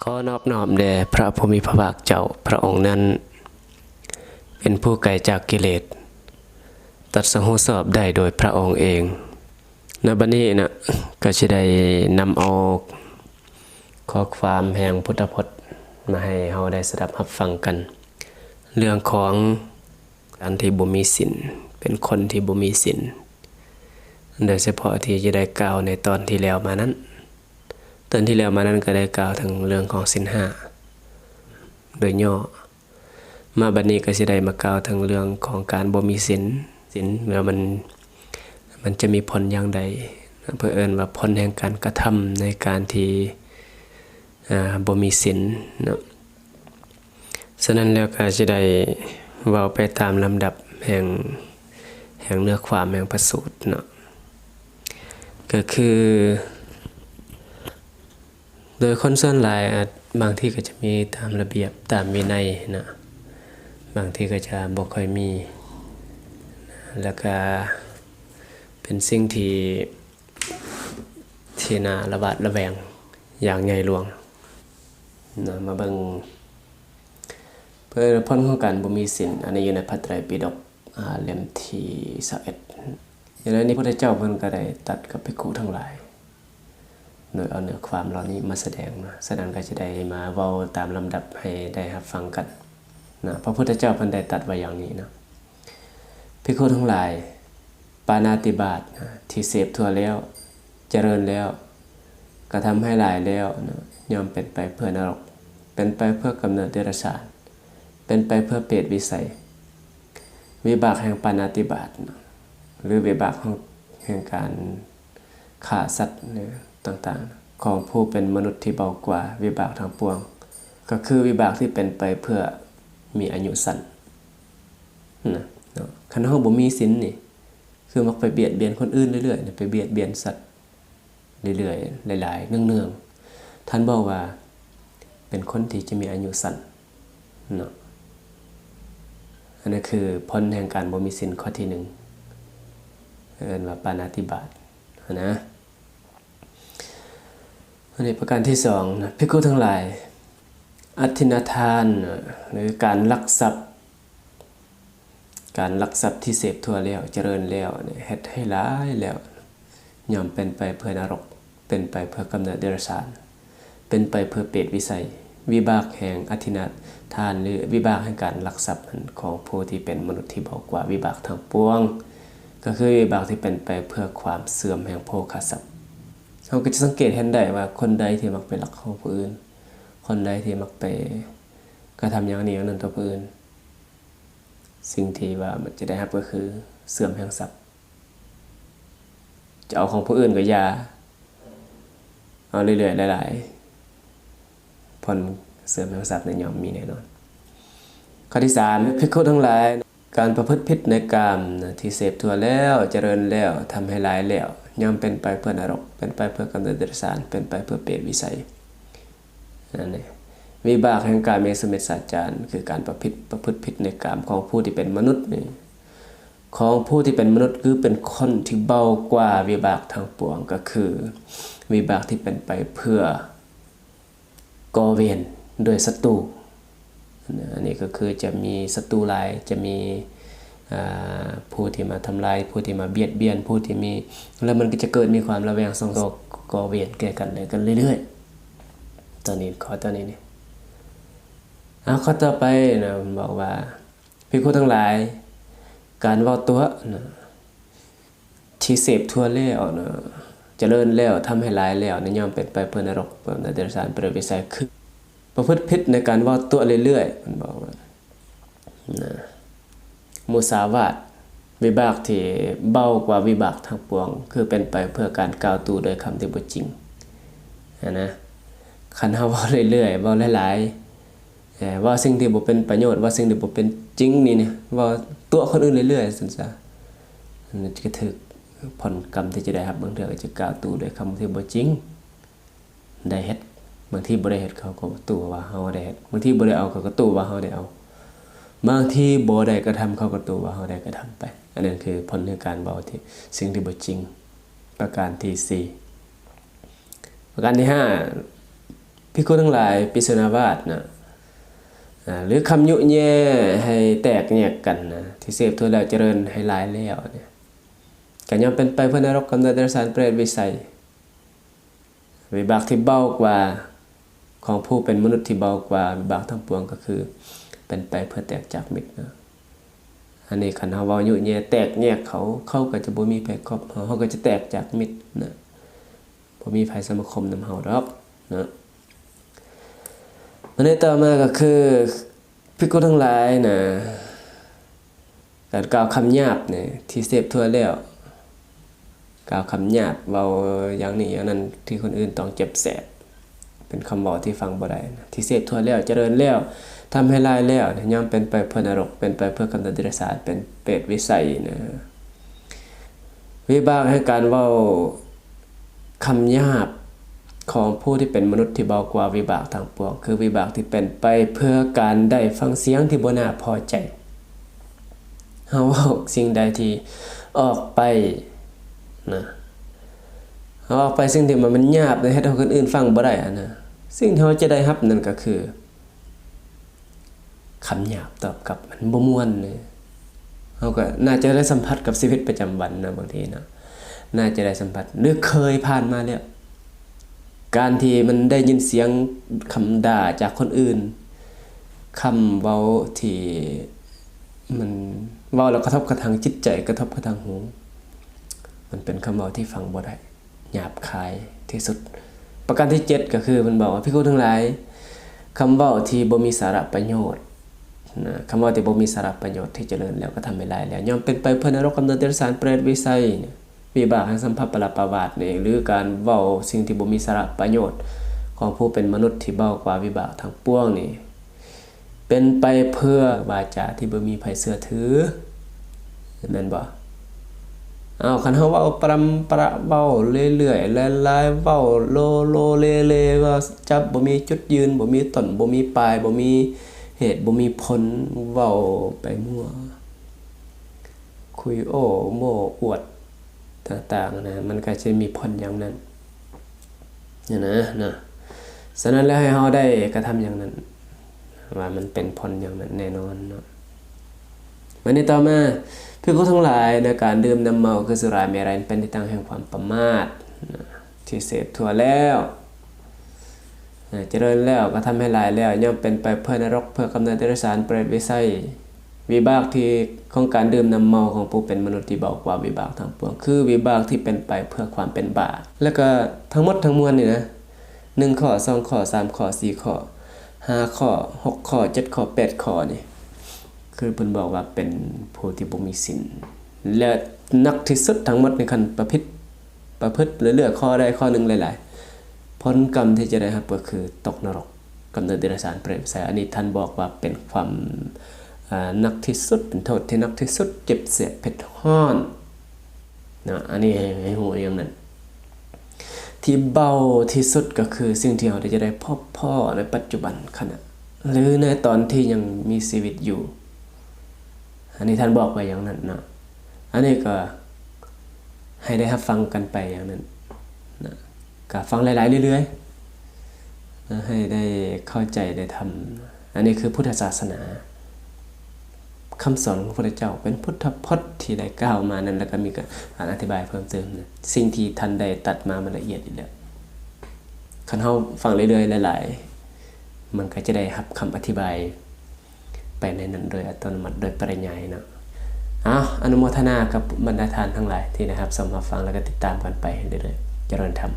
ຂໍນອບນ້ອມແດ່ພະຜູ້ມີພະພາກເຈົ້າ, ພະອົງນັ້ນເປັນຜູ້ໄກຈາກກິເລດ, ຕັດສະຮູ້ຊອບໄດ້ໂດຍພະອົງເອງ. ນະບັດນີ້ນະ ກໍຊິໄດ້ນຳເອົາຂໍ້ຄວາມແຫ່ງພຸດທະພົດມາໃຫ້ເຮົາໄດ້ສະດັບຮັບຟັງກັນ, ເລື່ອງຂອງການທີ່ບໍ່ມີສິນ, ເປັນຄົນທີ່ບໍ່ມີສິນ, ໂດຍສະເພາະທີ່ຈະໄດ້ກ່າວໃນຕອນທີ່ແລ້ວມານັ້ນ. ຕອນທີ່ແລ້ວມານັ້ນກໍໄດ້ກ່າວເຖິງເລື່ອງຂອງສິນຫ້າໂດຍຫຍໍ້. ມາບັດນີ້ກໍຊິໄດ້ມາກ່າວເຖິງເລື່ອງຂອງການບໍ່ມີສິນ, ສິນແລ້ວມັນ, ມັນຈະມີຜົນຢ່າງໃດ, ເພິ່ນເອີ້ນວ່າຜົນແຫ່ງການກະທຳໃນການທີ່, ອາ, ບໍ່ມີສິນເນາະ. ສະນັ້ນແລ້ວກໍຊິໄດ້ເວົ້າໄປຕາມລຳດັບແຫ່ງ, ແຫ່ງເນື້ອຄວາມແຫ່ງພະສູດເນາະ. ກໍຄື ໂດຍຄົນສ່ວນຫຼາຍອາດ, ບາງທີກໍຈະມີຕາມລະບຽບ, ຕາມວິໄນນະ, ບາງທີກໍຈະບໍ່ຄ່ອຍມີ, ແລ້ວກະເປັນສິ່ງທີ່ ທີ່ໜ້າລະຫວາດລະແວງຢ່າງໃຫຍ່ຫຼວງນະ. ມາເບິ່ງເພື່ອຜົນຂອງການບໍ່ມີສິນ, ອັນນີ້ຢູ່ໃນພະໄຕຣປິດົກ, ອາ, ເຫຼັ້ມທີຊາວເອັດ. ຢ່າງໃດນີ້ ພະພຸດທະເຈົ້າເພິ່ນກໍໄດ້ຕັດກັບພິກຂຸທັງຫຼາຍ ໂດຍເອົາເນື້ອຄວາມເຫຼົ່ານີ້ມາສະແດງນະ. ສະນັ້ນກໍຈະໄດ້ມາເວົ້າຕາມລຳດັບໃຫ້ໄດ້ຮັບຟັງກັນນະ. ພະພຸດທະເຈົ້າເພິ່ນໄດ້ຕັດໄວ້ຢ່າງນີ້ນະ, ພິກຂຸທັງຫຼາຍ, ປານາຕິບາດນະ ທີ່ເສບທົ່ວແລ້ວ, ຈະເລີນແລ້ວ, ກະທຳໃຫ້ຫຼາຍແລ້ວນະ, ຍ່ອມເປັນໄປເພື່ອນະລົກ, ເປັນໄປເພື່ອກຳເນີດເດຍລະສານ, ເປັນໄປເພື່ອເປດວິໄສ. ວິບາກແຫ່ງປານາຕິບາດນະ ຫຼື ວິບາກຂອງ, ແຫ່ງການຂ້າສັດ ຫຼື ຕ່າງໆ ຂອງຜູ້ເປັນມະນຸດທີ່ເບົາກວ່າວິບາກທັງປວງ ກໍຄືວິບາກທີ່ເປັນໄປເພື່ອມີອາຍຸສັ້ນນະເນາະ. ຄັນເຮົາບໍ່ມີສິນນີ້ ຄືມັກໄປບຽດບຽນຄົນອື່ນເລື້ອຍໆ, ໄປບຽດບຽນສັດເລື້ອຍໆ ຫຼາຍໆ ເນື່ອງໆ, ທ່ານບອກວ່າເປັນຄົນທີ່ຈະມີອາຍຸສັ້ນເນາະ. ອັນນັ້ນຄືຜົນແຫ່ງການບໍ່ມີສິນຂໍ້ທີໜຶ່ງ, ເອີ້ນວ່າປານາຕິບາດຫັ້ນນະ. ອັນນີ້ປະການທີສອງນະ, ພິກຂຸທັງຫຼາຍ, ອະທິນນະທານ ຫຼື ການລັກຊັບ, ການລັກຊັບທີ່ເສບທົ່ວແລ້ວ, ຈະເລີນແລ້ວ, ເຮັດໃຫ້ຫຼາຍແລ້ວ, ຍ່ອມເປັນໄປເພື່ອນະລົກ, ເປັນໄປເພື່ອກຳເນີດເດຍລະສານ, ເປັນໄປເພື່ອເປດວິໄສ. ວິບາກແຫ່ງອະທິນນະທານ ຫຼື ວິບາກແຫ່ງການລັກຊັບນັ້ນ ຂອງຜູ້ທີ່ເປັນມະນຸດທີ່ເບົາກວ່າວິບາກທັງປວງ ກໍຄືວິບາກທີ່ເປັນໄປເພື່ອຄວາມເສື່ອມແຫ່ງໂພຄະຊັບ. ເຮົາກໍຈະສັງເກດເຫັນໄດ້ວ່າ ຄົນໃດທີ່ມັກໄປລັກຂອງຜູ້ອື່ນ, ຄົນໃດທີ່ມັກໄປກະທຳຢ່າງນີ້ຢ່າງນັ້ນຕໍ່ຜູ້ອື່ນ, ສິ່ງທີ່ວ່າມັນຈະໄດ້ຮັບກໍຄືເສື່ອມແຫ່ງຊັບ. ຈະເອົາຂອງຜູ້ອື່ນກໍຢ່າ, ເອົາເລື້ອຍໆ ຫຼາຍໆ, ຜົນເສື່ອມແຫ່ງຊັບນັ້ນຍ່ອມມີແນ່ນອນ. ຂໍ້ທີສາມ, ພິກຂຸທັງຫຼາຍ, ການປະພຶດຜິດໃນກາມນະ ທີ່ເສບທົ່ວແລ້ວ, ຈະເລີນແລ້ວ, ທຳໃຫ້ຫຼາຍແລ້ວ, ຍ່ອມເປັນໄປເພື່ອນະລົກ, ເປັນໄປເພື່ອກຳເນີດເດຍລະສານ, ເປັນໄປເພື່ອເປດວິໄສ. ນັ້ນເດ ວິບາກແຫ່ງກາເມສຸມິດສາຈານ ຄືການປະພິດ, ປະພຶດຜິດໃນກາມຂອງຜູ້ທີ່ເປັນມະນຸດນີ້, ຂອງຜູ້ທີ່ເປັນມະນຸດ ຄືເປັນຄົນທີ່ເບົາກວ່າວິບາກທັງປວງ, ກໍຄືວິບາກທີ່ເປັນໄປເພື່ອກໍ່ເວນດ້ວຍສັດຕູ. ອັນນີ້ກໍຄືຈະມີສັດຕູຫຼາຍ, ຈະມີ, ອາ, ຜູ້ທີ່ມາທຳລາຍ, ຜູ້ທີ່ມາບຽດບຽນ, ຜູ້ທີ່ມີ, ແລ້ວມັນກໍຈະເກີດມີຄວາມລະແວງສ່ອງຕໍ່, ກໍ່ເວນແກ່ກັນແລະກັນເລື້ອຍໆ. ຕົວນີ້, ຂໍ້ຕົວນີ້ນີ້. ເອົາ, ຂໍ້ຕໍ່ໄປນະ, ບອກວ່າ, ພິກຂຸທັງຫຼາຍ, ການເວົ້າຕົວະນະ ທີ່ເສບທົ່ວແລ້ວນະ, ຈະເລີນແລ້ວ, ທຳໃຫ້ຫຼາຍແລ້ວນະ, ຍ່ອມເປັນໄປເພື່ອນະລົກ, ເປັນໄປເພື່ອເດຍລະສານ, ເປັນໄປເພື່ອວິໄສ, ຄືປະພຶດຜິດໃນການເວົ້າຕົວະເລື້ອຍໆ, ມັນບອກວ່ານະ, ມຸສາວາດ, ວິບາກທີ່ເບົາກວ່າວິບາກທັງປວງ, ຄືເປັນໄປເພື່ອການກ່າວຕູໂດຍຄຳທີ່ບໍ່ຈິງຫັ້ນນະ. ຄັນເຮົາເວົ້າເລື້ອຍໆ, ເວົ້າຫຼາຍໆ, ເອີ ເວົ້າສິ່ງທີ່ບໍ່ເປັນປະໂຫຍດ, ເວົ້າສິ່ງທີ່ບໍ່ເປັນຈິງນີ້ນະ, ເວົ້າຕົວະຄົນອື່ນເລື້ອຍໆ ຊັ້ນຊະ, ມັນຈະຖືກຜົນກຳທີ່ຈະໄດ້ຮັບ, ບາງເທື່ອກໍຈະກ່າວຕູໂດຍຄຳທີ່ບໍ່ຈິງ, ໄດ້ເຮັດ, ບາງທີບໍ່ໄດ້ເຮັດ ເຂົາກໍຕູ້ວ່າເຮົາໄດ້ເຮັດ, ບາງທີບໍ່ໄດ້ເອົາ ເຂົາກໍຕູ້ວ່າເຮົາໄດ້ເອົາ, ບາງທີບໍ່ໄດ້ກະທຳ ເຂົາກໍຕູ້ວ່າເຮົາໄດ້ກະທຳໄປ. ອັນນັ້ນຄືຜົນແຫ່ງການເວົ້າທີ່, ສິ່ງທີ່ບໍ່ຈິງ. ປະການທີສີ່. ປະການທີຫ້າ, ພິກຂຸທັງຫຼາຍ, ປິສະນາວາດນະ ອາ ຫຼື ຄຳຍຸແຍ່ໃຫ້ແຕກແຍກກັນນະ ທີ່ເສບທົ່ວແລ້ວຈະເລີນໃຫ້ຫຼາຍແລ້ວນະ ກະຍ່ອມເປັນໄປເພື່ອນະລົກ, ກຳເນີດເດຍລະສານ, ເປດ, ວິໄສ. ວິບາກທີ່ເບົາກວ່າ ຂອງຜູ້ເປັນມະນຸດທີ່ເບົາກວ່າວິບາກທັງປວງ ກໍຄືເປັນໄປເພື່ອແຕກຈາກມິດນະ. ອັນນີ້ຄັນເຮົາເວົ້າຍຸແຍ່ແຕກແຍກເຂົາ, ເຂົາກໍຈະບໍ່ມີໃຜຄອບເຮົາ, ເຮົາກໍຈະແຕກຈາກມິດນະ, ບໍ່ມີໃຜສະມາຄົມນຳເຮົາດອກນະ. ອັນນີ້ຕໍ່ມາກໍຄື ພິກຂຸທັງຫຼາຍນະ, ການກ່າວຄຳຫຍາບນີ້ທີ່ເສບທົ່ວແລ້ວ, ກ່າວຄຳຫຍາບ, ເວົ້າຢ່າງນີ້ຢ່າງນັ້ນ ທີ່ຄົນອື່ນຕ້ອງເຈັບແສບ, ເປັນຄຳເວົ້າທີ່ຟັງບໍ່ໄດ້ນະ, ທີ່ເສບທົ່ວແລ້ວ, ຈະເລີນແລ້ວ, ທຳໃຫ້ຫຼາຍແລ້ວ, ຍ່ອມເປັນໄປເພື່ອນະລົກ, ເປັນໄປເພື່ອກຳເນີດເດຍລະສານ, ເປັນເປດ, ວິໄສນະ. ວິບາກແຫ່ງການເວົ້າຄຳຫຍາບຂອງຜູ້ທີ່ເປັນມະນຸດທີ່ເບົາກວ່າວິບາກທັງປວງ ຄືວິບາກທີ່ເປັນໄປເພື່ອການໄດ້ຟັງສຽງທີ່ບໍ່ໜ້າພໍໃຈ. ເຮົາເວົ້າສິ່ງໃດທີ່ອອກໄປນະ, ເຮົາອອກໄປສິ່ງທີ່ມັນ ມັນຫຍາບ ເຮັດໃຫ້ຄົນອື່ນຟັງບໍ່ໄດ້ຫັ້ນນະ, ສິ່ງທີ່ເຮົາຈະໄດ້ຮັບນັ້ນກໍຄື ຄຳຫຍາບຕອບກັບ ມັນບໍ່ມ່ວນເລີຍ. ເຮົາກໍໜ້າຈະໄດ້ສຳຜັດກັບຊີວິດປະຈຳວັນນະ, ບາງທີນະ ໜ້າຈະໄດ້ສຳຜັດ ຫຼື ເຄີຍຜ່ານມາແລ້ວ. ການທີ່ມັນໄດ້ຍິນສຽງຄຳດ່າຈາກຄົນອື່ນ, ຄຳເວົ້າທີ່ມັນເວົ້າແລ້ວກະທົບກະທັງຈິດໃຈ, ກະທົບກະທັງຫູ, ມັນເປັນຄຳເວົ້າທີ່ຟັງບໍ່ໄດ້. ຫຍາບຄາຍທີ່ສຸດ. ປະການທີເຈັດ ກໍຄືເພິ່ນບອກວ່າ ພິກຂຸທັງຫຼາຍ, ຄຳເວົ້າທີ່ບໍ່ມີສາລະປະໂຫຍດນະ, ຄຳເວົ້າທີ່ບໍ່ມີສາລະປະໂຫຍດທີ່ຈະເລີນແລ້ວ ກະທຳໃຫ້ຫຼາຍແລ້ວ ຍ່ອມເປັນໄປເພື່ອນະລົກ, ກຳເນີດເດຍລະສານ, ເປດ, ວິໄສ, ວິບາກແຫ່ງສຳພັບປະລາບປະຫວາດນີ້ ຫຼື ການເວົ້າສິ່ງທີ່ບໍ່ມີສາລະປະໂຫຍດຂອງຜູ້ເປັນມະນຸດທີ່ເບົາກວ່າວິບາກທັງປວງນີ້ ເປັນໄປເພື່ອວາຈາທີ່ບໍ່ມີໃຜເຊື່ອຖື, ແມ່ນບໍ່? ເອົາ, ຄັນເຮົາເວົ້າປະຣຳປະຣະ, ເວົ້າເລື້ອຍໆຫຼາຍໆ, ເວົ້າໂລໂລເລເລ, ເວົ້າຈັບບໍ່ມີຈຸດຢືນ, ບໍ່ມີຕົ້ນ, ບໍ່ມີປາຍ, ບໍ່ມີເຫດ, ບໍ່ມີຜົນ, ເວົ້າໄປມົ້ວ, ຄຸຍໂອ້ໂມ້ອວດຕ່າງໆນະ, ມັນກໍຈະມີຜົນຢ່າງນັ້ນ. ນີ້ນະ ນະ ສະນັ້ນແລ້ວ ໃຫ້ເຮົາໄດ້ກະທຳຢ່າງນັ້ນ ວ່າມັນເປັນຜົນຢ່າງນັ້ນແນ່ນອນເນາະ. ບັດນີ້ຕໍ່ມາ, ພິກຂຸທັງຫຼາຍ, ໃນການດື່ມນ້ຳເມົາຄືສຸລາເມໄຣ ເປັນທີ່ຕັ້ງແຫ່ງຄວາມປະໝາດນະ ທີ່ເສບທົ່ວແລ້ວ, ເອີ ຈະເລີນແລ້ວ, ກະທຳໃຫ້ຫຼາຍແລ້ວ, ຍ່ອມເປັນໄປເພື່ອນະລົກ, ເພື່ອກຳເນີດເດຍລະສານ, ເປດ, ວິໄສ. ວິບາກທີ່ ຂອງການດື່ມນ້ຳເມົາຂອງຜູ້ເປັນມະນຸດທີ່ເບົາກວ່າວິບາກທັງປວງ ຄືວິບາກທີ່ເປັນໄປເພື່ອຄວາມເປັນບ້າ. ແລ້ວກໍທັງໝົດທັງມວນນີ້ນະ, ໜຶ່ງຂໍ້, ສອງຂໍ້, ສາມຂໍ້, ສີ່ຂໍ້, ຫ້າຂໍ້, ຫົກຂໍ້, ເຈັດຂໍ້, ແປດຂໍ້ນີ້ ຄືເພິ່ນບອກວ່າເປັນຜູ້ທີ່ບໍ່ມີສິນ ແລະ ໜັກທີ່ສຸດທັງໝົດໃນຂັ້ນປະພຶດ ປະພຶດ ຫຼື ເລືອກຂໍ້ໃດຂໍ້ໜຶ່ງຫຼາຍໆ, ຜົນກຳທີ່ຈະໄດ້ຮັບກໍຄືຕົກນະລົກ, ກຳເນີດເດຍລະສານ, ເປດ, ວິໄສ. ອັນນີ້ທ່ານບອກວ່າເປັນຄວາມ ເອີ ໜັກທີ່ສຸດ, ເປັນໂທດທີ່ໜັກທີ່ສຸດ, ເຈັບແສບເຜັດຮ້ອນເນາະ. ອັນນີ້ໃຫ້ ໃຫ້ຮູ້ຢ່າງນັ້ນ. ທີ່ເບົາທີ່ສຸດກໍຄືສິ່ງທີ່ເຮົາໄດ້ ຈະໄດ້ພົບພໍ້ໃນປັດຈຸບັນຂະນະ ຫຼື ໃນຕອນທີ່ຍັງມີຊີວິດຢູ່. ອັນນີ້ທ່ານບອກໄວ້ຢ່າງນັ້ນເນາະ. ອັນນີ້ກໍໃຫ້ໄດ້ຮັບຟັງກັນໄປຢ່າງນັ້ນນະ, ກໍຟັງຫຼາຍໆເລື້ອຍໆ ໃຫ້ໄດ້ເຂົ້າໃຈໄດ້ທຳ. ອັນນີ້ຄືພຸດທະສາສະໜາ, ຄຳສອນຂອງພະພຸດທະເຈົ້າ ເປັນພຸດທະພົດທີ່ໄດ້ກ່າວມານັ້ນ, ແລ້ວກໍມີການອະທິບາຍເພີ່ມເຕີມນະ. ສິ່ງທີ່ທ່ານໄດ້ຕັດມາມັນລະອຽດຢູ່ແລ້ວ. ຄັນເຮົາຟັງເລື້ອຍໆຫຼາຍໆ, ມັນກໍຈະໄດ້ຮັບຄຳອະທິບາຍ ໄປໃນນັ້ນໂດຍອັດຕະໂນມັດ ໂດຍປະລິຍາຍເນາະ. ເອົາ, ອະນຸໂມທະນາກັບບັນດາທ່ານທັງຫຼາຍທີ່ໄດ້ຮັບຊົມຮັບຟັງ ແລະ ກໍຕິດຕາມກັນໄປເລື້ອຍໆ. ຈະເລີນທຳ.